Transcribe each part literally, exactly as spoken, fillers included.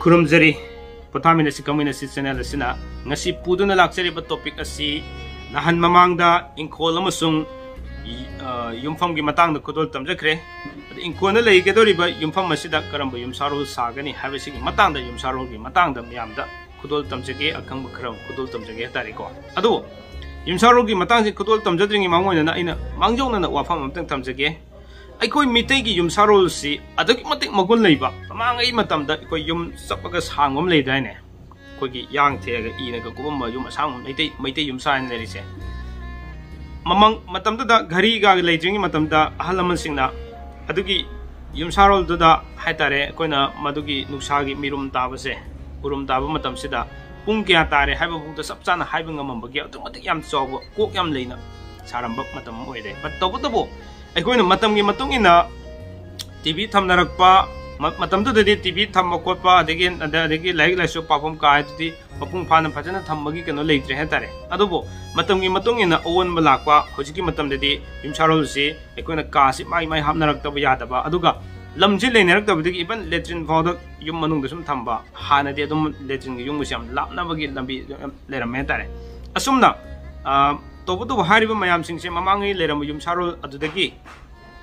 ꯈꯨꯔꯨꯝꯖꯔꯤ꯫ ꯄꯣꯊꯥꯃꯤꯟꯅꯁꯤ ꯈꯪꯃꯤꯟꯅꯁꯤ channel ꯑꯁꯤꯅ ꯉꯁꯤ ꯄꯨꯗꯨꯅ ꯂꯥꯛꯆꯔꯤꯕ ꯇꯣꯄꯤꯛ ꯑꯁꯤ ꯅꯍꯥꯟ ꯃꯃꯥꯡꯗ ꯏꯪꯈꯣꯜ ꯑꯃꯁꯨꯡ, ꯑ, ꯌꯨꯝꯐꯝꯒꯤ ꯃꯇꯥꯡꯗ ꯈꯨꯗꯣꯜ ꯇꯝꯖꯈ꯭ꯔꯦ꯫ ꯑꯗ ꯏꯪꯈꯣꯜꯗ ꯂꯩꯒꯗꯧꯔꯤꯕ ꯌꯨꯝꯐꯝ ꯑꯁꯤꯗ ꯀꯔꯝꯕ ꯌꯨꯝꯁꯥꯔꯣꯜ ꯁꯥꯒꯅꯤ ꯍꯥꯏꯕꯁꯤꯒꯤ ꯃꯇꯥꯡꯗ, ꯌꯨꯝꯁꯥꯔꯣꯜꯒꯤ ꯃꯇꯥꯡꯗ ꯃꯌꯥꯝꯗ ꯈꯨꯗꯣꯜ ꯇꯝꯖꯒꯦ, ꯑꯈꯪꯕ ꯈꯔ ꯈꯨꯗꯣꯜ ꯇꯝꯖꯒꯦ ꯍꯥꯏꯇꯥꯔꯦꯀꯣ꯫ ꯑꯗꯨꯕꯨ ꯌꯨꯝꯁꯥꯔꯣꯜꯒꯤ ꯃꯇꯥꯡꯁꯤ ꯈꯨꯗꯣꯜ ꯇꯝꯖꯗ꯭ꯔꯤꯉꯩ ꯃꯥꯡꯑꯣꯏꯅꯅ ꯑꯩꯅ ꯃꯥꯡꯖꯧꯅꯅ ꯋꯥꯐꯝ ꯑꯃꯇꯪ ꯊꯝꯖꯒꯦ꯫ ꯑꯩꯈꯣꯏ ꯃꯤꯇꯩꯒꯤ ꯌꯨꯝꯁꯥꯔꯣꯜꯁꯤ ꯑꯗꯨꯛꯀꯤ ꯃꯇꯤꯛ ꯃꯒꯨꯟ ꯂꯩꯕ꯫ ꯃꯃꯥꯡꯉꯩ ꯃꯇꯝꯗ ꯑꯩꯈꯣꯏ ꯌꯨꯝ ꯆꯞꯄꯒ ꯁꯥꯡꯕ ꯑꯃ ꯂꯩꯗꯥꯏꯅꯦ? ꯑꯩꯈꯣꯏꯒꯤ ꯌꯥꯡ ꯊꯦꯛꯑꯒ ꯏꯅꯒ ꯀꯨꯞꯄꯝꯕ ꯌꯨꯝ ꯑꯁꯥꯡꯕ, ꯃꯩꯇꯩ, ꯃꯩꯇꯩ ꯌꯨꯝꯁꯥ ꯍꯥꯏꯅ ꯂꯩꯔꯤꯁꯦ꯫ ꯃꯃꯥꯡ ꯃꯇꯝꯗꯨꯗ ꯘꯔꯤꯒ ꯂꯩꯇ꯭ꯔꯤꯉꯩ ꯃꯇꯝꯗ ꯑꯍꯜ ꯂꯃꯟꯁꯤꯡꯅ ꯑꯗꯨꯒꯤ ꯌꯨꯝꯁꯥꯔꯣꯜꯗꯨꯗ ꯍꯥꯏꯇꯥꯔꯦ, ꯑꯩꯈꯣꯏꯅ ꯃꯗꯨꯒꯤ ꯅꯨꯡꯁꯥꯒꯤ ꯃꯤꯔꯨꯝ ꯇꯥꯕꯁꯦ, ꯎꯔꯨꯝ ꯇꯥꯕ ꯃꯇꯝꯁꯤꯗ ꯄꯨꯡ ꯀꯌꯥ ꯇꯥꯔꯦ ꯍꯥꯏꯕ ꯐꯥꯎꯗ ꯆꯞ ꯆꯥꯅ ꯍꯥꯏꯕ ꯉꯝꯃꯝꯕꯒꯤ ꯑꯗꯨꯛꯀꯤ ꯃꯇꯤꯛ ꯌꯥꯝ ꯆꯥꯎꯕ, ꯀꯣꯛ ꯌꯥꯝ ꯂꯩꯅ ꯁꯥꯔꯝꯕ ꯃꯇꯝ ꯑꯃ ꯑꯣꯏꯔꯦ꯫ But ꯇꯧꯕꯇꯕꯨ ꯑꯩꯈꯣꯏꯅ ꯃꯇꯝꯒꯤ ꯃꯇꯨꯡ ꯏꯟꯅ ꯇꯤ ꯚꯤ ꯊꯝꯅꯔꯛꯄ, ꯃ-, ꯃꯇꯝꯗꯨꯗꯗꯤ ꯇꯤ ꯚꯤ ꯊꯝꯕ ꯈꯣꯠꯄ, ꯑꯗꯒꯤ, ꯑꯗ-, ꯑꯗꯒꯤ ꯂꯥꯏꯔꯤꯛ ꯂꯥꯏꯁꯨ ꯄꯥꯐꯝ ꯀꯥ ꯍꯥꯏꯗꯨꯗꯤ ꯃꯄꯨꯡ ꯐꯥꯅ ꯐꯖꯅ ꯊꯝꯕꯒꯤ ꯀꯩꯅꯣ ꯂꯩꯇ꯭ꯔꯦ ꯍꯥꯏꯇꯥꯔꯦ꯫ ꯑꯗꯨꯕꯨ ꯃꯇꯝꯒꯤ ꯃꯇꯨꯡ ꯏꯟꯅ ꯑꯑꯣꯟꯕ ꯂꯥꯛꯄ, ꯍꯧꯖꯤꯛꯀꯤ ꯃꯇꯝꯗꯗꯤ ꯌꯨꯝꯁꯥꯔꯣꯜꯁꯤ ꯑꯩꯈꯣꯏꯅ ꯀꯥꯁꯤ ꯃꯥꯏ ꯃꯥꯏ ꯍꯥꯞꯅꯔꯛꯇꯕ ꯌꯥꯗꯕ, ꯑꯗꯨꯒ ꯂꯝꯁꯤ ꯂꯩꯅꯔꯛꯇꯕꯗꯒꯤ even ꯂꯦꯇ꯭ꯔꯤꯟ ꯐꯥꯎꯗ ꯌꯨꯝ ꯃꯅꯨꯡꯗ ꯁꯨꯝ ꯊꯝꯕ, ꯍꯥꯟꯅꯗꯤ ꯑꯗꯨꯝ ꯂꯦꯇ꯭ꯔꯤꯟꯒ ꯌꯨꯝꯒꯁꯦ ꯌꯥꯝ ꯂꯥꯞꯅꯕꯒꯤ ꯂꯝꯕꯤ ꯌꯥꯝ ꯂꯩꯔꯝꯃꯦ ꯍꯥꯏꯇꯥꯔꯦ꯫ ꯑꯁꯨꯝꯅ, ꯑ, ꯇꯧꯕꯇꯕꯨ ꯍꯥꯏꯔꯤꯕ ꯃꯌꯥꯝꯁꯤꯡꯁꯦ ꯃꯃꯥꯡꯉꯩ ꯂꯩꯔꯝꯕ ꯌꯨꯝꯁꯥꯔꯣꯜ ꯑꯗꯨꯗꯒꯤ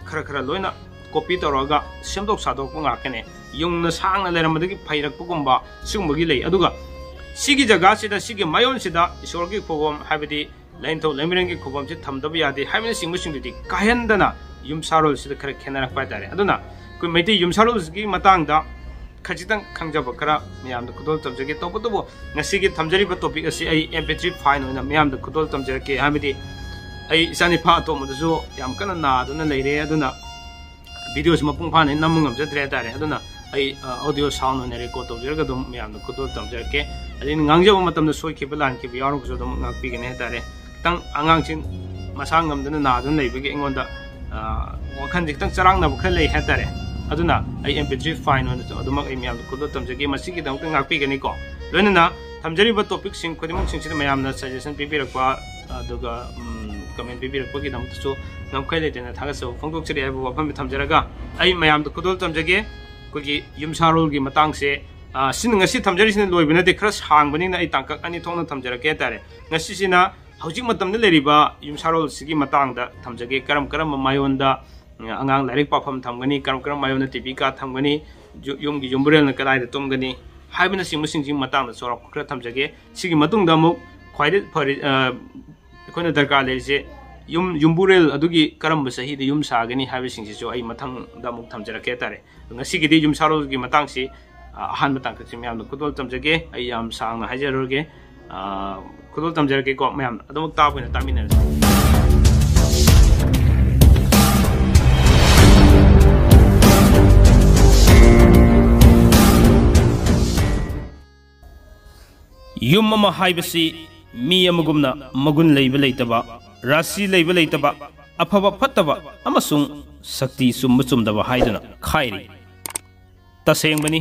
ꯈꯔ ꯈꯔ ꯂꯣꯏꯅ ꯀꯣꯄꯤ ꯇꯧꯔꯒ ꯁꯦꯝꯗꯣꯛ ꯁꯥꯗꯣꯛꯄ ꯉꯥꯛꯇꯅꯦ꯫ ꯌꯨꯡꯅ ꯁꯥꯡꯅ ꯂꯩꯔꯝꯕꯗꯒꯤ ꯐꯩꯔꯛꯄꯒꯨꯝꯕ ꯁꯤꯒꯨꯝꯕꯒꯤ ꯂꯩ꯫ ꯑꯗꯨꯒ ꯁꯤꯒꯤ ꯖꯒꯥꯁꯤꯗ, ꯁꯤꯒꯤ ꯃꯌꯣꯟꯁꯤꯗ ꯏꯁꯣꯔꯒꯤ ꯈꯨꯕꯝ, ꯍꯥꯏꯕꯗꯤ ꯂꯥꯏꯅꯤꯡꯊꯧ ꯂꯩꯃꯔꯦꯟꯒꯤ ꯈꯨꯕꯝꯁꯤ ꯊꯝꯗꯕ ꯌꯥꯗꯦ ꯍꯥꯏꯕꯅꯆꯤꯡꯕꯁꯤꯡꯗꯨꯗꯤ ꯀꯥꯏꯍꯟꯗꯅ ꯌꯨꯝꯁꯥꯔꯣꯜꯁꯤꯗ ꯈꯔ ꯈꯦꯠꯅꯔꯛꯄ ꯍꯥꯏꯇꯥꯔꯦ꯫ ꯑꯗꯨꯅ ꯑꯩꯈꯣꯏ ꯃꯩꯇꯩ ꯌꯨꯝꯁꯥꯔꯣꯜꯁꯤꯒꯤ ꯃꯇꯥꯡꯗ ꯈꯖꯤꯛꯇꯪ ꯈꯪꯖꯕ ꯈꯔ ꯃꯌꯥꯝꯗ ꯈꯨꯗꯣꯜ ꯇꯝꯖꯒꯦ꯫ ꯇꯧꯕꯇꯕꯨ ꯉꯁꯤꯒꯤ ꯊꯝꯖꯔꯤꯕ ꯇꯣꯄꯤꯛ ꯑꯁꯤ ꯑꯩ ꯑꯦꯝ ꯄꯤ ꯊ꯭ꯔꯤ ꯐꯥꯏꯜ ꯑꯣꯏꯅ ꯃꯌꯥꯝꯗ ꯈꯨꯗꯣꯜ ꯇꯝꯖꯔꯛꯀꯦ꯫ ꯍꯥꯏꯕꯗꯤ ꯑꯩ ꯏꯆꯥꯅꯤꯄꯥ ꯑꯇꯣꯝꯕꯗꯨꯁꯨ ꯌꯥꯝ ꯀꯟꯅ ꯅꯥꯗꯨꯅ ꯂꯩꯔꯦ꯫ ꯑꯗꯨꯅ ꯚꯤꯗꯤꯑꯣꯁꯤ ꯃꯄꯨꯡ ꯐꯥꯅ ꯅꯝꯕ ꯉꯝꯖꯗ꯭ꯔꯦ ꯍꯥꯏꯇꯥꯔꯦ꯫ ꯑꯗꯨꯅ ꯑꯩ, ꯑ, ꯑꯣꯗꯤꯑꯣ ꯁꯥꯎꯟ ꯑꯣꯏꯅ ꯔꯦꯀꯣꯔꯗ ꯇꯧꯖꯔꯒ ꯑꯗꯨꯝ ꯃꯌꯥꯝꯗ ꯈꯨꯗꯣꯜ ꯇꯝꯖꯔꯛꯀꯦ꯫ ꯑꯗꯩ ꯑꯩꯅ ꯉꯥꯡꯖꯕ ꯃꯇꯝꯗ ꯁꯣꯏꯈꯤꯕ ꯂꯥꯟꯈꯤꯕ ꯌꯥꯎꯔꯒꯁꯨ ꯑꯗꯨꯝ ꯉꯥꯛꯄꯤꯒꯅꯤ ꯍꯥꯏꯇꯥꯔꯦ꯫ ꯈꯤꯇꯪ ꯑꯉꯥꯡꯁꯤꯡ ꯃꯁꯥ ꯉꯝꯗꯅ ꯅꯥꯗꯨꯅ ꯂꯩꯕꯒꯤ ꯑꯩꯉꯣꯟꯗ, ꯑ, ꯋꯥꯈꯜꯁꯦ ꯈꯤꯇꯪ ꯆꯔꯥꯡꯅꯕ ꯈꯔ ꯂꯩ ꯍꯥꯏꯇꯥꯔꯦ꯫ ꯑꯗꯨꯅ ꯑꯩ ꯑꯦꯝ ꯄꯤ ꯊ꯭ꯔꯤ ꯐꯥꯏꯜ ꯑꯣꯏꯅ ꯑꯗꯨꯃꯛ ꯑꯩ ꯃꯌꯥꯝꯗ ꯈꯨꯗꯣꯜ ꯇꯝꯖꯒꯦ꯫ ꯃꯁꯤꯒꯤꯗꯃꯛꯇ ꯉꯥꯛꯄꯤꯒꯅꯤꯀꯣ꯫ ꯂꯣꯏꯅꯅ ꯊꯝꯖꯔꯤꯕ ꯇꯣꯄꯤꯛꯁꯤꯡ ꯈꯨꯗꯤꯡꯃꯛꯁꯤꯡꯁꯤꯗ ꯃꯌꯥꯝꯅ ꯁꯖꯦꯁꯟ ꯄꯤꯕꯤꯔꯛꯄ, ꯑꯗꯨꯒ, ꯎꯝ, ꯀꯃꯦꯟ ꯄꯤꯕꯤꯔꯛꯄꯒꯤꯗꯃꯛꯇꯁꯨ ꯉꯝꯈꯩ ꯂꯩꯇꯅ ꯊꯥꯒꯠꯆꯕ ꯐꯣꯡꯗꯣꯛꯆꯔꯤ ꯍꯥꯏꯕ ꯋꯥꯐꯝꯁꯤ ꯊꯝꯖꯔꯒ, ꯑꯩ ꯃꯌꯥꯝꯗ ꯈꯨꯗꯣꯜ ꯇꯝꯖꯒꯦ꯫ ꯑꯩꯈꯣꯏꯒꯤ ꯌꯨꯝꯁꯥꯔꯣꯜꯒꯤ ꯃꯇꯥꯡꯁꯦ ꯑ, ꯁꯤꯅ ꯉꯁꯤ ꯊꯝꯖꯔꯤꯁꯤꯅ ꯂꯣꯏꯕ ꯅꯠꯇꯦ, ꯈꯔ ꯁꯥꯡꯕꯅꯤꯅ ꯑꯩ ꯇꯥꯡꯀꯛ ꯑꯅꯤ ꯊꯣꯛꯅ ꯊꯝꯖꯔꯛꯀꯦ ꯍꯥꯏꯇꯥꯔꯦ꯫ ꯉꯁꯤꯁꯤꯅ ꯍꯧꯖꯤꯛ ꯃꯇꯝꯗ ꯂꯩꯔꯤꯕ ꯌꯨꯝꯁꯥꯔꯣꯜꯁꯤꯒꯤ ꯃꯇꯥꯡꯗ ꯊꯝꯖꯒꯦ, ꯀꯔꯝ ꯀꯔꯝꯕ ꯃꯥꯏꯌꯣꯟꯗ, ꯑ, ꯑꯉꯥꯡ ꯂꯥꯏꯔꯤꯛ ꯄꯥꯐꯝ ꯊꯝꯒꯅꯤ, ꯀꯔꯝ ꯀꯔꯝꯕ ꯃꯥꯏꯌꯣꯟꯗ ꯇꯤ ꯚꯤ ꯀꯥ ꯊꯝꯒꯅꯤ, ꯌꯨ-, ꯌꯨꯝꯒꯤ ꯌꯨꯝꯕꯨꯔꯦꯜꯅ ꯀꯗꯥꯏꯗ ꯇꯨꯝꯒꯅꯤ ꯍꯥꯏꯕꯅꯆꯤꯡꯕꯁꯤꯡꯁꯤꯒꯤ ꯃꯇꯥꯡꯗ ꯆꯥꯎꯔꯥꯛꯄ ꯈꯔ ꯊꯝꯖꯒꯦ꯫ ꯁꯤꯒꯤ ꯃꯇꯨꯡꯗ ꯑꯃꯨꯛ ꯈ꯭ꯋꯥꯏꯗꯒꯤ ꯐꯔꯤ-, ꯑ, ꯑꯩꯈꯣꯏꯅ ꯗꯔꯀꯥꯔ ꯂꯩꯔꯤꯁꯦ ꯌꯨꯝ, ꯌꯨꯝꯕꯨꯔꯦꯜ ꯑꯗꯨꯒꯤ ꯀꯔꯝꯕ ꯆꯍꯤꯗ ꯌꯨꯝ ꯁꯥꯒꯅꯤ ꯍꯥꯏꯕꯁꯤꯡꯁꯤꯁꯨ ꯑꯩ ꯃꯊꯪꯗ ꯑꯃꯨꯛ ꯊꯝꯖꯔꯛꯀꯦ ꯍꯥꯏꯇꯥꯔꯦ꯫ ꯉꯁꯤꯒꯤꯗꯤ ꯌꯨꯝꯁꯥꯔꯣꯜꯒꯤ ꯃꯇꯥꯡꯁꯤ, ꯑ, ꯑꯍꯥꯟꯕ ꯇꯥꯡꯀꯛꯁꯤ ꯃꯌꯥꯝꯗ ꯈꯨꯗꯣꯜ ꯇꯝꯖꯒꯦ꯫ ꯑꯩ ꯌꯥꯝ ꯁꯥꯡꯅ ꯍꯥꯏꯖꯔꯔꯣꯏꯒꯦ꯫ ꯑ, ꯈꯨꯗꯣꯜ ꯇꯝꯖꯔꯛꯀꯦꯀꯣ, ꯃꯌꯥꯝ ꯑꯗꯨꯃꯛ ꯇꯥꯕ ꯑꯣꯏꯅ ꯇꯥꯃꯤꯟꯅꯔꯁꯤ꯫ ꯌꯨꯝ ꯑꯃ ꯍꯥꯏꯕꯁꯤ ꯃꯤ ꯑꯃꯒꯨꯝꯅ ꯃꯒꯨꯟ ꯂꯩꯕ ꯂꯩꯇꯕ, ꯔꯥꯁꯤ ꯂꯩꯕ ꯂꯩꯇꯕ, ꯑꯐꯕ ꯐꯠꯇꯕ ꯑꯃꯁꯨꯡ ꯁꯛꯇꯤ ꯆꯨꯝꯕ ꯆꯨꯝꯗꯕ ꯍꯥꯏꯗꯨꯅ ꯈꯥꯏꯔꯤ꯫ ꯇꯁꯦꯡꯕꯅꯤ,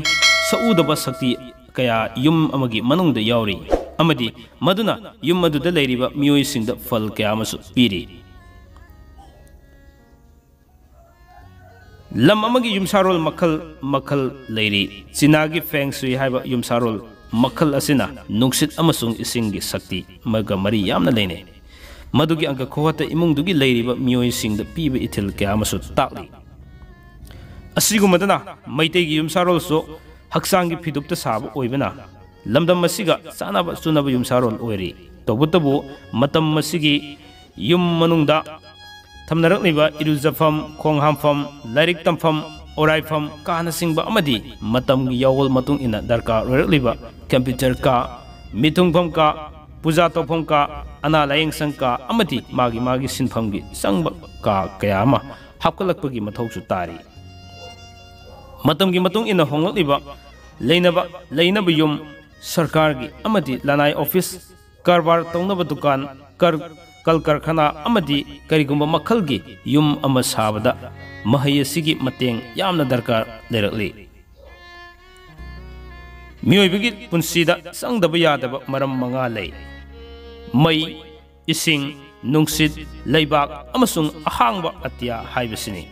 ꯁꯛꯎꯗꯕ ꯁꯛꯇꯤ ꯀꯌꯥ ꯌꯨꯝ ꯑꯃꯒꯤ ꯃꯅꯨꯡꯗ ꯌꯥꯎꯔꯤ, ꯑꯃꯗꯤ ꯃꯗꯨꯅ ꯌꯨꯝ ꯑꯗꯨꯗ ꯂꯩꯔꯤꯕ ꯃꯤꯑꯣꯏꯁꯤꯡꯗ ꯐꯜ ꯀꯌꯥ ꯑꯃꯁꯨ ꯄꯤꯔꯤ꯫ ꯂꯝ ꯑꯃꯒꯤ ꯌꯨꯝꯁꯥꯔꯣꯜ ꯃꯈꯜ ꯃꯈꯜ ꯂꯩꯔꯤ꯫ ꯆꯤꯅꯥꯒꯤ ꯐꯦꯡ ꯁꯨꯏ ꯍꯥꯏꯕ ꯌꯨꯝꯁꯥꯔꯣꯜ ꯃꯈꯜ ꯑꯁꯤꯅ ꯅꯨꯡꯁꯤꯠ ꯑꯃꯁꯨꯡ ꯏꯁꯤꯡꯒꯤ ꯁꯛꯇꯤ ꯑꯃꯒ ꯃꯔꯤ ꯌꯥꯝꯅ ꯂꯩꯅꯩ꯫ ꯃꯗꯨꯒꯤ ꯑꯪꯀ ꯈꯨꯍꯣꯠꯇ ꯏꯃꯨꯡꯗꯨꯒꯤ ꯂꯩꯔꯤꯕ ꯃꯤꯑꯣꯏꯁꯤꯡꯗ ꯄꯤꯕ ꯏꯊꯤꯜ ꯀꯌꯥ ꯑꯃꯁꯨ ꯇꯥꯛꯂꯤ꯫ ꯑꯁꯤꯒꯨꯝꯕꯗꯅ ꯃꯩꯇꯩꯒꯤ ꯌꯨꯝꯁꯥꯔꯣꯜꯁꯨ ꯍꯛꯆꯥꯡꯒꯤ ꯐꯤꯗꯨꯞꯇ ꯁꯥꯕ ꯑꯣꯏꯕꯅ ꯂꯝꯗꯝ ꯑꯁꯤꯒ ꯆꯥꯅꯕ ꯆꯨꯅꯕ ꯌꯨꯝꯁꯥꯔꯣꯜ ꯑꯣꯏꯔꯤ꯫ ꯇꯧꯕꯇꯕꯨ ꯃꯇꯝ ꯑꯁꯤꯒꯤ ꯌꯨꯝ ꯃꯅꯨꯡꯗ ꯊꯝꯅꯔꯛꯂꯤꯕ ꯏꯔꯨꯖꯐꯝ, ꯈꯣꯡ ꯍꯥꯝꯐꯝ, ꯂꯥꯏꯔꯤꯛ ꯇꯝꯐꯝ, ꯑꯣꯔꯥꯏꯐꯝ, ꯀꯥꯅꯆꯤꯡꯕ ꯑꯃꯗꯤ ꯃꯇꯝꯒꯤ ꯌꯥꯋꯣꯜ ꯃꯇꯨꯡ ꯏꯟꯅ ꯗꯔꯀꯥꯔ ꯑꯣꯏꯔꯛꯂꯤꯕ ꯀꯝꯄ꯭ꯌꯨꯇꯔ ꯀꯥ, ꯃꯤꯊꯨꯡꯐꯝ ꯀꯥ, ꯄꯨꯖꯥ ꯇꯧꯐꯝ ꯀꯥ, ꯑꯅꯥ ꯂꯥꯌꯦꯡ ꯁꯪ ꯀꯥ ꯑꯃꯗꯤ ꯃꯥꯒꯤ ꯃꯥꯒꯤ ꯁꯤꯟꯐꯝꯒꯤ ꯆꯪꯕ ꯀꯥ ꯀꯌꯥ ꯑꯃ ꯍꯥꯞꯀꯠꯂꯛꯄꯒꯤ ꯃꯊꯧꯁꯨ ꯇꯥꯔꯤ꯫ ꯃꯇꯝꯒꯤ ꯃꯇꯨꯡ ꯏꯟꯅ ꯍꯣꯡꯂꯛꯂꯤꯕ ꯂꯩꯅꯕ, ꯂꯩꯅꯕ ꯌꯨꯝ, ꯁꯔꯀꯥꯔꯒꯤ ꯑꯃꯗꯤ ꯂꯅꯥꯏ ꯑꯣꯐꯤꯁ, ꯀꯔꯕꯥꯔ ꯇꯧꯅꯕ ꯗꯨꯀꯥꯟ, ꯀꯔ-, ꯀꯜ ꯀꯔꯈꯥꯅꯥ ꯑꯃꯗꯤ ꯀꯔꯤꯒꯨꯝꯕ ꯃꯈꯜꯒꯤ ꯌꯨꯝ ꯑꯃ ꯁꯥꯕꯗ ꯃꯍꯩ ꯑꯁꯤꯒꯤ ꯃꯇꯦꯡ ꯌꯥꯝꯅ ꯗꯔꯀꯥꯔ ꯂꯩꯔꯛꯂꯤ꯫ ꯃꯤꯑꯣꯏꯕꯒꯤ ꯄꯨꯟꯁꯤꯗ ꯆꯪꯗꯕ ꯌꯥꯗꯕ ꯃꯔꯝ ꯃꯉꯥ ꯂꯩ: ꯃꯩ, ꯏꯁꯤꯡ, ꯅꯨꯡꯁꯤꯠ, ꯂꯩꯕꯥꯛ ꯑꯃꯁꯨꯡ ꯑꯍꯥꯡꯕ ꯑꯇꯤꯌꯥ ꯍꯥꯏꯕꯁꯤꯅꯤ꯫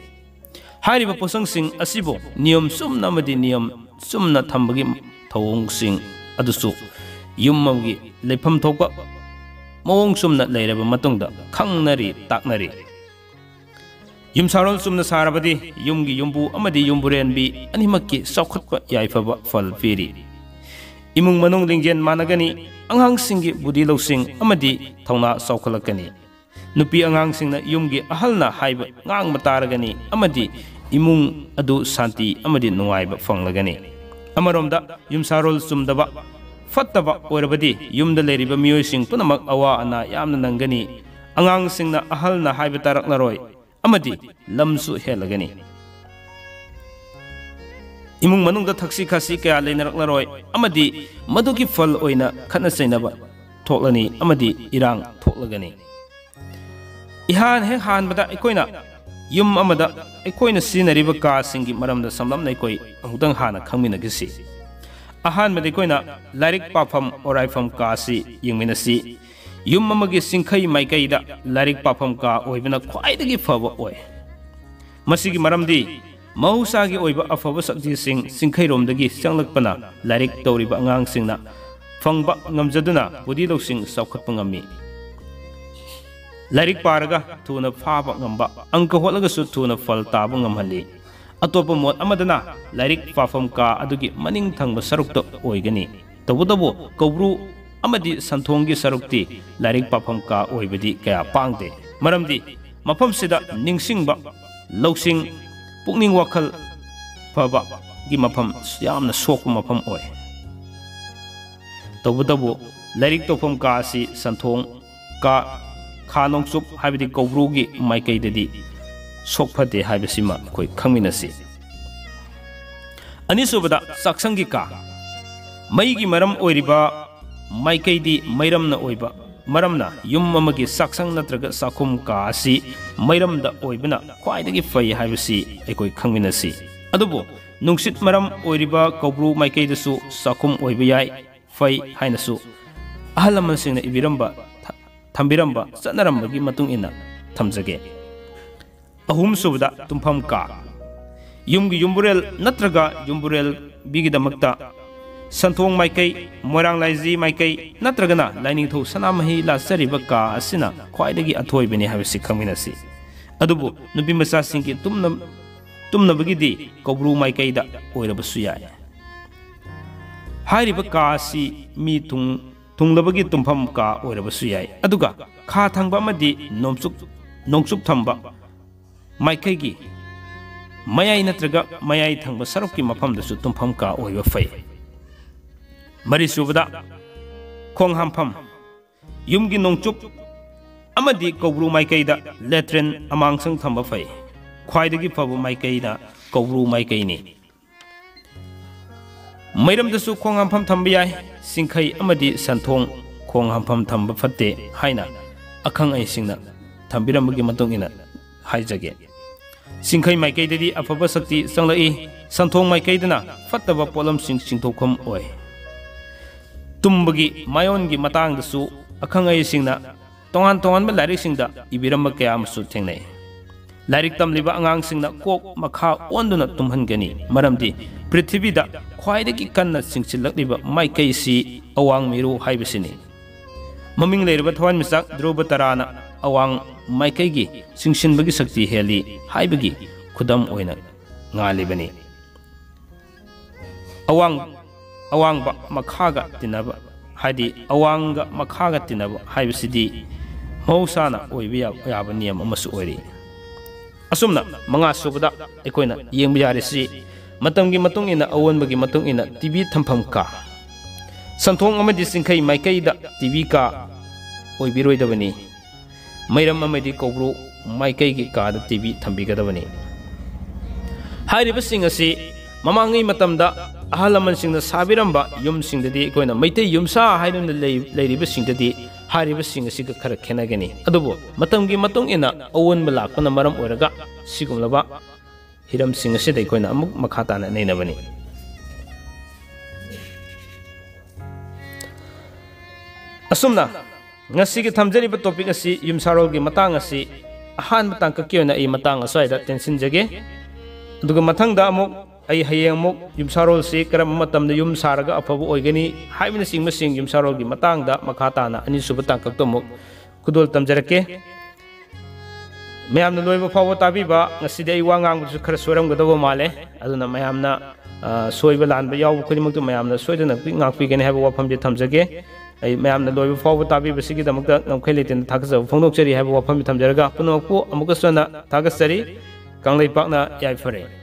ꯍꯥꯏꯔꯤꯕ ꯄꯣꯠꯁꯛꯁꯤꯡ ꯑꯁꯤꯕꯨ ꯅꯤꯌꯝ ꯆꯨꯝꯅ ꯑꯃꯗꯤ ꯅꯤꯌꯝ ꯆꯨꯝꯅ ꯊꯝꯕꯒꯤ ꯊꯧꯑꯣꯡꯁꯤꯡ ꯑꯗꯨꯁꯨ ꯌꯨꯝ ꯑꯃꯒꯤ ꯂꯩꯐꯝ ꯊꯣꯛꯄ ꯃꯑꯣꯡ ꯆꯨꯝꯅ ꯂꯩꯔꯕ ꯃꯇꯨꯡꯗ ꯈꯪꯅꯔꯤ, ꯇꯥꯛꯅꯔꯤ꯫ ꯌꯨꯝꯁꯥꯔꯣꯜ ꯆꯨꯝꯅ ꯁꯥꯔꯕꯗꯤ ꯌꯨꯝꯒꯤ ꯌꯨꯝꯕꯨ ꯑꯃꯗꯤ ꯌꯨꯝꯕꯨꯔꯦꯟꯕꯤ ꯑꯅꯤꯃꯛꯀꯤ ꯆꯥꯎꯈꯠꯄ ꯌꯥꯏꯐꯕ ꯐꯜ ꯄꯤꯔꯤ꯫ ꯏꯃꯨꯡ ꯃꯅꯨꯡ ꯂꯤꯡꯖꯦꯜ ꯃꯥꯟꯅꯒꯅꯤ, ꯑꯉꯥꯡꯁꯤꯡꯒꯤ ꯕꯨꯙꯤ ꯂꯧꯁꯤꯡ ꯑꯃꯗꯤ ꯊꯧꯅꯥ ꯆꯥꯎꯈꯠꯂꯛꯀꯅꯤ꯫ ꯅꯨꯄꯤ ꯑꯉꯥꯡꯁꯤꯡꯅ ꯌꯨꯝꯒꯤ ꯑꯍꯜꯅ ꯍꯥꯏꯕ ꯉꯥꯡꯕ ꯇꯥꯔꯒꯅꯤ ꯑꯃꯗꯤ ꯏꯃꯨꯡ ꯑꯗꯨ ꯁꯥꯟꯇꯤ ꯑꯃꯗꯤ ꯅꯨꯡꯉꯥꯏꯕ ꯐꯪꯂꯒꯅꯤ꯫ ꯑꯃꯔꯣꯝꯗ ꯌꯨꯝꯁꯥꯔꯣꯜ ꯆꯨꯝꯗꯕ, ꯐꯠꯇꯕ ꯑꯣꯏꯔꯕꯗꯤ ꯌꯨꯝꯗ ꯂꯩꯔꯤꯕ ꯃꯤꯑꯣꯏꯁꯤꯡ ꯄꯨꯝꯅꯃꯛ ꯑꯋꯥ ꯑꯅꯥ ꯌꯥꯝꯅ ꯅꯪꯒꯅꯤ꯫ ꯑꯉꯥꯡꯁꯤꯡꯅ ꯑꯍꯜꯅ ꯍꯥꯏꯕ ꯇꯥꯔꯛꯂꯔꯣꯏ ꯑꯃꯗꯤ ꯂꯝꯁꯨ ꯍꯦꯜꯂꯒꯅꯤ꯫ ꯏꯃꯨꯡ ꯃꯅꯨꯡꯗ ꯊꯛꯁꯤ ꯈꯥꯁꯤ ꯀꯌꯥ ꯂꯩꯅꯔꯛꯂꯔꯣꯏ ꯑꯃꯗꯤ ꯃꯗꯨꯒꯤ ꯐꯜ ꯑꯣꯏꯅ ꯈꯠꯅ ꯆꯩꯅꯕ ꯊꯣꯛꯂꯅꯤ ꯑꯃꯗꯤ ꯏꯔꯥꯡ ꯊꯣꯛꯂꯒꯅꯤ꯫ ꯏꯍꯥꯟ ꯍꯦꯛ ꯍꯥꯟꯕꯗ ꯑꯩꯈꯣꯏꯅ ꯌꯨꯝ ꯑꯃꯗ ꯑꯩꯈꯣꯏꯅ ꯁꯤꯖꯤꯟꯅꯔꯤꯕ ꯀꯥꯁꯤꯡꯒꯤ ꯃꯔꯝꯗ ꯁꯝꯂꯞꯅ ꯑꯩꯈꯣꯏ ꯑꯃꯨꯛꯇꯪ ꯍꯥꯟꯅ ꯈꯪꯃꯤꯟꯅꯈꯤꯁꯤ꯫ ꯑꯍꯥꯟꯕꯗ ꯑꯩꯈꯣꯏꯅ ꯂꯥꯏꯔꯤꯛ ꯄꯥꯐꯝ ꯑꯣꯔꯥꯏꯐꯝ ꯀꯥꯁꯤ ꯌꯦꯡꯃꯤꯟꯅꯁꯤ꯫ ꯌꯨꯝ ꯑꯃꯒꯤ ꯆꯤꯡꯈꯩ ꯃꯥꯏꯀꯩꯗ ꯂꯥꯏꯔꯤꯛ ꯄꯥꯐꯝ ꯀꯥ ꯑꯣꯏꯕꯅ ꯈ꯭ꯋꯥꯏꯗꯒꯤ ꯐꯕ ꯑꯣꯏ꯫ ꯃꯁꯤꯒꯤ ꯃꯔꯝꯗꯤ ꯃꯍꯧꯁꯥꯒꯤ ꯑꯣꯏꯕ ꯑꯐꯕ ꯁꯛꯇꯤꯁꯤꯡ ꯆꯤꯡꯈꯩꯔꯣꯝꯗꯒꯤ ꯆꯪꯂꯛꯄꯅ ꯂꯥꯏꯔꯤꯛ ꯇꯧꯔꯤꯕ ꯑꯉꯥꯡꯁꯤꯡꯅ ꯐꯪꯕ ꯉꯝꯖꯗꯨꯅ ꯕꯨꯙꯤ ꯂꯧꯁꯤꯡ ꯆꯥꯎꯈꯠꯄ ꯉꯝꯃꯤ꯫ ꯂꯥꯏꯔꯤꯛ ꯄꯥꯔꯒ ꯊꯨꯅ ꯐꯥꯕ ꯉꯝꯕ, ꯑꯪꯀ ꯍꯣꯠꯂꯒꯁꯨ ꯊꯨꯅ ꯐꯜ ꯇꯥꯕ ꯉꯝꯍꯜꯂꯤ꯫ ꯑꯇꯣꯞꯄ ꯃꯣꯠ ꯑꯃꯗꯅ ꯂꯥꯏꯔꯤꯛ ꯄꯥꯐꯝ ꯀꯥ ꯑꯗꯨꯒꯤ ꯃꯅꯤꯡ ꯊꯪꯕ ꯁꯔꯨꯛꯇ ꯑꯣꯏꯒꯅꯤ꯫ ꯇꯧꯕꯇꯕꯨ ꯀꯧꯕ꯭ꯔꯨ ꯑꯃꯗꯤ ꯁꯟꯊꯣꯡꯒꯤ ꯁꯔꯨꯛꯇꯤ ꯂꯥꯏꯔꯤꯛ ꯄꯥꯐꯝ ꯀꯥ ꯑꯣꯏꯕꯗꯤ ꯀꯌꯥ ꯄꯥꯡꯗꯦ꯫ ꯃꯔꯝꯗꯤ ꯃꯐꯝꯁꯤꯗ ꯅꯤꯡꯁꯤꯡꯕ, ꯂꯧꯁꯤꯡ, ꯄꯨꯛꯅꯤꯡ ꯋꯥꯈꯜ ꯐꯕꯒꯤ ꯃꯐꯝ ꯌꯥꯝꯅ ꯁꯣꯛꯄ ꯃꯐꯝ ꯑꯣꯏ꯫ ꯇꯧꯕꯇꯕꯨ ꯂꯥꯏꯔꯤꯛ ꯇꯧꯐꯝ ꯀꯥ ꯑꯁꯤ ꯁꯟꯊꯣꯡ ꯀꯥ, ꯈꯥ ꯅꯣꯡꯆꯨꯞ ꯍꯥꯏꯕꯗꯤ ꯀꯧꯕ꯭ꯔꯨꯒꯤ ꯃꯥꯏꯀꯩꯗꯗꯤ ꯁꯣꯛ ꯐꯠꯇꯦ ꯍꯥꯏꯕꯁꯤꯃ ꯑꯩꯈꯣꯏ ꯈꯪꯃꯤꯟꯅꯁꯤ꯫ ꯑꯅꯤꯁꯨꯕꯗ ꯆꯥꯛꯁꯪꯒꯤ ꯀꯥ꯫ ꯃꯩꯒꯤ ꯃꯔꯝ ꯑꯣꯏꯔꯤꯕ ꯃꯥꯏꯀꯩꯗꯤ ꯃꯩꯔꯝꯅ ꯑꯣꯏꯕ ꯃꯔꯝꯅ ꯌꯨꯝ ꯑꯃꯒꯤ ꯆꯥꯛꯁꯪ ꯅꯠꯇ꯭ꯔꯒ ꯆꯥꯛꯈꯨꯝ ꯀꯥ ꯑꯁꯤ ꯃꯩꯔꯝꯗ ꯑꯣꯏꯕꯅ ꯈ꯭ꯋꯥꯏꯗꯒꯤ ꯐꯩ ꯍꯥꯏꯕꯁꯤ ꯑꯩꯈꯣꯏ ꯈꯪꯃꯤꯟꯅꯁꯤ꯫ ꯑꯗꯨꯕꯨ ꯅꯨꯡꯁꯤꯠ ꯃꯔꯝ ꯑꯣꯏꯔꯤꯕ ꯀꯧꯕ꯭ꯔꯨ ꯃꯥꯏꯀꯩꯗꯁꯨ ꯆꯥꯛꯈꯨꯝ ꯑꯣꯏꯕ ꯌꯥꯏ, ꯐꯩ ꯍꯥꯏꯅꯁꯨ ꯑꯍꯜ ꯂꯃꯟꯁꯤꯡꯅ ꯏꯕꯤꯔꯝꯕ, ꯊ-, ꯊꯝꯕꯤꯔꯝꯕ, ꯆꯠꯅꯔꯝꯕꯒꯤ ꯃꯇꯨꯡ ꯏꯟꯅ ꯊꯝꯖꯒꯦ꯫ ꯑꯍꯨꯝꯁꯨꯕꯗ ꯇꯨꯝꯐꯝ ꯀꯥ꯫ ꯌꯨꯝꯒꯤ ꯌꯨꯝꯕꯨꯔꯦꯜ ꯅꯠꯇ꯭ꯔꯒ ꯌꯨꯝꯕꯨꯔꯦꯜꯕꯤꯒꯤꯗꯃꯛꯇ ꯁꯟꯊꯣꯡ ꯃꯥꯏꯀꯩ, ꯃꯣꯏꯔꯥꯡ ꯂꯥꯏꯖꯤ ꯃꯥꯏꯀꯩ ꯅꯠꯇ꯭ꯔꯒꯅ ꯂꯥꯏꯅꯤꯡꯊꯧ ꯁꯅꯥꯃꯍꯤ ꯂꯥꯠꯆꯔꯤꯕ ꯀꯥ ꯑꯁꯤꯅ ꯈ꯭ꯋꯥꯏꯗꯒꯤ ꯑꯊꯣꯏꯕꯅꯤ ꯍꯥꯏꯕꯁꯤ ꯈꯪꯃꯤꯟꯅꯁꯤ꯫ ꯑꯗꯨꯕꯨ ꯅꯨꯄꯤ ꯃꯆꯥꯁꯤꯡꯒꯤ ꯇꯨꯝꯅ-, ꯇꯨꯝꯅꯕꯒꯤꯗꯤ ꯀꯧꯕ꯭ꯔꯨ ꯃꯥꯏꯀꯩꯗ ꯑꯣꯏꯔꯕꯁꯨ ꯌꯥꯏ꯫ ꯍꯥꯏꯔꯤꯕ ꯀꯥ ꯑꯁꯤ ꯃꯤ ꯊꯨꯡ-, ꯊꯨꯡꯂꯕꯒꯤ ꯇꯨꯝꯐꯝ ꯀꯥ ꯑꯣꯏꯔꯕꯁꯨ ꯌꯥꯏ꯫ ꯑꯗꯨꯒ ꯈꯥ ꯊꯪꯕ ꯑꯃꯗꯤ ꯅꯣꯡꯆꯨꯞ, ꯅꯣꯡꯆꯨꯞ ꯊꯪꯕ ꯃꯥꯏꯀꯩꯒꯤ ꯃꯌꯥꯏ ꯅꯠꯇ꯭ꯔꯒ ꯃꯌꯥꯏ ꯊꯪꯕ ꯁꯔꯨꯛꯀꯤ ꯃꯐꯝꯗꯁꯨ ꯇꯨꯝꯐꯝ ꯀꯥ ꯑꯣꯏꯕ ꯐꯩ꯫ ꯃꯔꯤꯁꯨꯕꯗ, ꯈꯣꯡ ꯍꯥꯝꯐꯝ꯫ ꯌꯨꯝꯒꯤ ꯅꯣꯡꯆꯨꯞ ꯑꯃꯗꯤ ꯀꯧꯕ꯭ꯔꯨ ꯃꯥꯏꯀꯩꯗ ꯂꯦꯇ꯭ꯔꯤꯟ ꯑꯃꯥꯡꯁꯪ ꯊꯝꯕ ꯐꯩ꯫ ꯈ꯭ꯋꯥꯏꯗꯒꯤ ꯐꯕ ꯃꯥꯏꯀꯩꯅ ꯀꯧꯕ꯭ꯔꯨ ꯃꯥꯏꯀꯩꯅꯤ꯫ ꯃꯩꯔꯝꯗꯁꯨ ꯈꯣꯡ ꯍꯥꯝꯐꯝ ꯊꯝꯕ ꯌꯥꯏ꯫ ꯆꯤꯡꯈꯩ ꯑꯃꯗꯤ ꯁꯟꯊꯣꯡ ꯈꯣꯡ ꯍꯥꯝꯐꯝ ꯊꯝꯕ ꯐꯠꯇꯦ ꯍꯥꯏꯅ ꯑꯈꯪ ꯑꯍꯩꯁꯤꯡꯅ ꯊꯝꯕꯤꯔꯝꯕꯒꯤ ꯃꯇꯨꯡ ꯏꯟꯅ ꯍꯥꯏꯖꯒꯦ꯫ ꯆꯤꯡꯈꯩ ꯃꯥꯏꯀꯩꯗꯗꯤ ꯑꯐꯕ ꯁꯛꯇꯤ ꯆꯪꯂꯛꯏ, ꯁꯟꯊꯣꯡ ꯃꯥꯏꯀꯩꯗꯅ ꯐꯠꯇꯕ ꯄꯣꯠꯂꯝꯁꯤꯡ ꯆꯤꯡꯊꯣꯛꯐꯝ ꯑꯣꯏ꯫ ꯇꯨꯝꯕꯒꯤ ꯃꯥꯏꯑꯣꯟꯒꯤ ꯃꯇꯥꯡꯗꯁꯨ ꯑꯈꯪ ꯑꯍꯩꯁꯤꯡꯅ ꯇꯣꯉꯥꯟ ꯇꯣꯉꯥꯟꯕ ꯂꯥꯏꯔꯤꯛꯁꯤꯡꯗ ꯏꯕꯤꯔꯝꯕ ꯀꯌꯥ ꯑꯃꯁꯨ ꯊꯦꯡꯅꯩ꯫ ꯂꯥꯏꯔꯤꯛ ꯇꯝꯂꯤꯕ ꯑꯉꯥꯡꯁꯤꯡꯅ ꯀꯣꯛ ꯃꯈꯥ ꯑꯣꯟꯗꯨꯅ ꯇꯨꯝꯍꯟꯒꯅꯤ, ꯃꯔꯝꯗꯤ ꯄ꯭ꯔꯤꯊꯤꯕꯤꯗ ꯈ꯭ꯋꯥꯏꯗꯒꯤ ꯀꯟꯅ ꯆꯤꯡꯁꯤꯜꯂꯛꯂꯤꯕ ꯃꯥꯏꯀꯩꯁꯤ ꯑꯋꯥꯡ ꯃꯦꯔꯨ ꯍꯥꯏꯕꯁꯤꯅꯤ꯫ ꯃꯃꯤꯡ ꯂꯩꯔꯕ ꯊꯋꯥꯟꯃꯤꯆꯥꯛ ꯙ꯭ꯔꯨꯕ ꯇꯔꯥꯅ ꯑꯋꯥꯡ ꯃꯥꯏꯀꯩꯒꯤ ꯆꯤꯡꯁꯤꯟꯕꯒꯤ ꯁꯛꯇꯤ ꯍꯦꯜꯂꯤ ꯍꯥꯏꯕꯒꯤ ꯈꯨꯗꯝ ꯑꯣꯏꯅ ꯉꯥꯜꯂꯤꯕꯅꯤ꯫ ꯑꯋꯥꯡ-, ꯑꯋꯥꯡꯕ ꯃꯈꯥꯒ ꯇꯤꯟꯅꯕ, ꯍꯥꯏꯗꯤ ꯑꯋꯥꯡꯒ ꯃꯈꯥꯒ ꯇꯤꯟꯅꯕ ꯍꯥꯏꯕꯁꯤꯗꯤ ꯃꯍꯧꯁꯥꯅ ꯑꯣꯏꯕ ꯌꯥ-, ꯌꯥꯕ ꯅꯤꯌꯝ ꯑꯃꯁꯨ ꯑꯣꯏꯔꯤ꯫ ꯑꯁꯨꯝꯅ ꯃꯉꯥ ꯁꯨꯕꯗ ꯑꯩꯈꯣꯏꯅ ꯌꯦꯡꯕ ꯌꯥꯔꯤꯁꯤ ꯃꯇꯝꯒꯤ ꯃꯇꯨꯡ ꯏꯟꯅ, ꯑꯑꯣꯟꯕꯒꯤ ꯃꯇꯨꯡ ꯏꯟꯅ ꯇꯤ ꯚꯤ ꯊꯝꯐꯝ ꯀꯥ꯫ ꯁꯟꯊꯣꯡ ꯑꯃꯗꯤ ꯆꯤꯡꯈꯩ ꯃꯥꯏꯀꯩꯗ ꯇꯤ ꯚꯤ ꯀꯥ ꯑꯣꯏꯕꯤꯔꯣꯏꯗꯕꯅꯤ꯫ ꯃꯩꯔꯝ ꯑꯃꯗꯤ ꯀꯧꯕ꯭ꯔꯨ ꯃꯥꯏꯀꯩꯒꯤ ꯀꯥꯗ ꯇꯤ ꯚꯤ ꯊꯝꯕꯤꯒꯗꯕꯅꯤ꯫ ꯍꯥꯏꯔꯤꯕꯁꯤꯡ ꯑꯁꯤ ꯃꯃꯥꯡꯉꯩ ꯃꯇꯝꯗ ꯑꯍꯜ ꯂꯃꯟꯁꯤꯡꯅ ꯁꯥꯕꯤꯔꯝꯕ ꯌꯨꯝꯁꯤꯡꯗꯗꯤ, ꯑꯩꯈꯣꯏꯅ ꯃꯩꯇꯩ ꯌꯨꯝꯁꯥ ꯍꯥꯏꯗꯨꯅ ꯂꯩ-, ꯂꯩꯔꯤꯕꯁꯤꯡꯗꯗꯤ ꯍꯥꯏꯔꯤꯕꯁꯤꯡ ꯑꯁꯤꯒ ꯈꯔ ꯈꯦꯠꯅꯒꯅꯤ꯫ ꯑꯗꯨꯕꯨ ꯃꯇꯝꯒꯤ ꯃꯇꯨꯡ ꯏꯟꯅ ꯑꯑꯣꯟꯕ ꯂꯥꯛꯄꯅ ꯃꯔꯝ ꯑꯣꯏꯔꯒ ꯁꯤꯒꯨꯝꯂꯕ ꯍꯤꯔꯝꯁꯤꯡ ꯑꯁꯤꯗ ꯑꯩꯈꯣꯏꯅ ꯑꯃꯨꯛ ꯃꯈꯥ ꯇꯥꯅ ꯅꯩꯅꯕꯅꯤ꯫ ꯑꯁꯨꯝꯅ ꯉꯁꯤꯒꯤ ꯊꯝꯖꯔꯤꯕ topic ꯑꯁꯤ, ꯌꯨꯝꯁꯥꯔꯣꯜꯒꯤ ꯃꯇꯥꯡ ꯑꯁꯤ, ꯑꯍꯥꯟꯕ ꯇꯥꯡꯀꯛꯀꯤ ꯑꯣꯏꯅ ꯑꯩ ꯃꯇꯥꯡ ꯑꯁ꯭ꯋꯥꯏꯗ ꯇꯦꯟꯁꯤꯟꯖꯒꯦ꯫ ꯑꯗꯨꯒ ꯃꯊꯪꯗ ꯑꯃꯨꯛ ꯑꯩ ꯍꯌꯦꯡ ꯑꯃꯨꯛ ꯌꯨꯝꯁꯥꯔꯣꯜꯁꯤ ꯀꯔꯝꯕ ꯃꯇꯝꯗ ꯌꯨꯝ ꯁꯥꯔꯒ ꯑꯐꯕ ꯑꯣꯏꯒꯅꯤ ꯍꯥꯏꯕꯅꯆꯤꯡꯕꯁꯤꯡ ꯌꯨꯝꯁꯥꯔꯣꯜꯒꯤ ꯃꯇꯥꯡꯗ ꯃꯈꯥ ꯇꯥꯅ ꯑꯅꯤꯁꯨꯕ ꯇꯥꯡꯀꯛꯇ ꯑꯃꯨꯛ ꯈꯨꯗꯣꯜ ꯇꯝꯖꯔꯛꯀꯦ꯫ ꯃꯌꯥꯝꯅ ꯂꯣꯏꯕ ꯐꯥꯎꯕ ꯇꯥꯕꯤꯕ꯫ ꯉꯁꯤꯗꯤ ꯑꯩ ꯋꯥ ꯉꯥꯡꯕꯗꯨꯁꯨ ꯈꯔ ꯁꯣꯏꯔꯝꯒꯗꯧꯕ ꯃꯥꯜꯂꯦ, ꯑꯗꯨꯅ ꯃꯌꯥꯝꯅ, ꯑ, ꯁꯣꯏꯕ ꯂꯥꯟꯕ ꯌꯥꯎꯕ ꯈꯨꯗꯤꯡꯃꯛꯇꯨ ꯃꯌꯥꯝꯅ ꯁꯣꯏꯗꯅ ꯉꯥꯛꯄꯤꯒꯅꯤ ꯍꯥꯏꯕ ꯋꯥꯐꯝꯁꯦ ꯊꯝꯖꯒꯦ꯫ ꯑꯩ ꯃꯌꯥꯝꯅ ꯂꯣꯏꯕ ꯐꯥꯎꯕ ꯇꯥꯕꯤꯕꯁꯤꯒꯤꯗꯃꯛꯇ ꯉꯝꯈꯩ ꯂꯩꯇꯅ ꯊꯥꯒꯠꯆꯕ ꯐꯣꯡꯗꯣꯛꯆꯔꯤ ꯍꯥꯏꯕ ꯋꯥꯐꯝꯁꯤ ꯊꯝꯖꯔꯒ ꯄꯨꯝꯅꯃꯛꯄꯨ ꯑꯃꯨꯛꯀꯁꯨ ꯍꯟꯅ ꯊꯥꯒꯠꯆꯔꯤ꯫ ꯀꯪꯂꯩꯄꯥꯛꯅ ꯌꯥꯏꯐꯔꯦ꯫